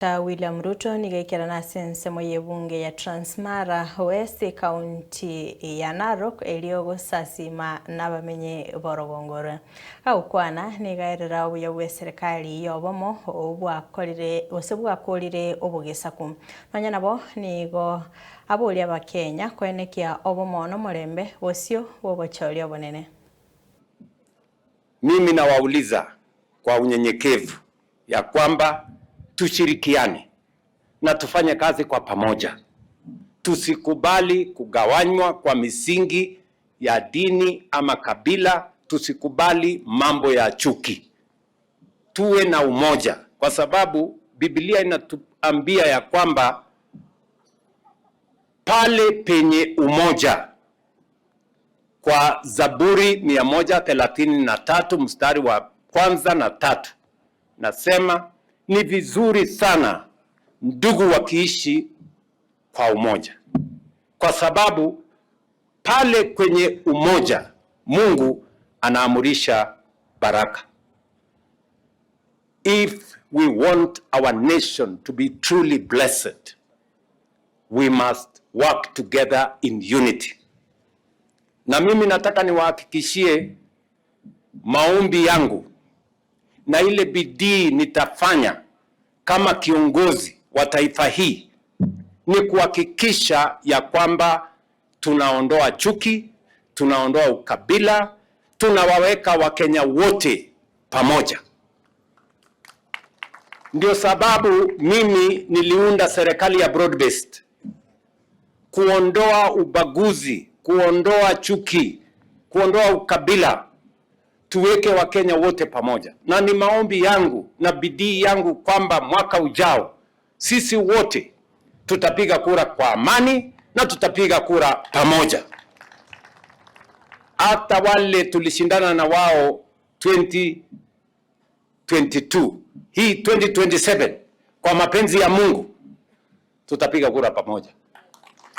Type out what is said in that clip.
William Ruto nigo aikerana ase ensemo y'ebunge ya Transmara West ekaunti ya Narok erio gosasima nabamenyi b'orogongo oro. Gagokwana nigo aerera obuya bw'eserekari y'obomo obwakorire gose bwakorire obogesaku. Nonya nabo nigo aboria abakenya koenekia obomo n'omorembe bosio bw'obochori obonene. Mimi nawauliza kwa unyenyekevu ya kwamba tushirikiane na tufanye kazi kwa pamoja. Tusikubali kugawanywa kwa misingi ya dini ama kabila. Tusikubali mambo ya chuki, tuwe na umoja, kwa sababu Biblia inatuambia ya kwamba pale penye umoja, kwa Zaburi 133 mstari wa kwanza na tatu, nasema ni vizuri sana ndugu wakiishi kwa umoja, kwa sababu pale kwenye umoja Mungu anaamurisha baraka. If we want our nation to be truly blessed, we must work together in unity. Na mimi nataka niwahakikishie maombi yangu na ile bidii nitafanya kama kiongozi wa taifa hii ni kuhakikisha ya kwamba tunaondoa chuki, tunaondoa ukabila, tunawaweka Wakenya wote pamoja. Ndio sababu mimi niliunda serikali ya broad based, kuondoa ubaguzi, kuondoa chuki, kuondoa ukabila, tuweke Wakenya wote pamoja. Na ni maombi yangu na bidii yangu kwamba mwaka ujao sisi wote tutapiga kura kwa amani na tutapiga kura pamoja. Hata wale tulishindana na wao 2022, hii 2027, kwa mapenzi ya Mungu tutapiga kura pamoja.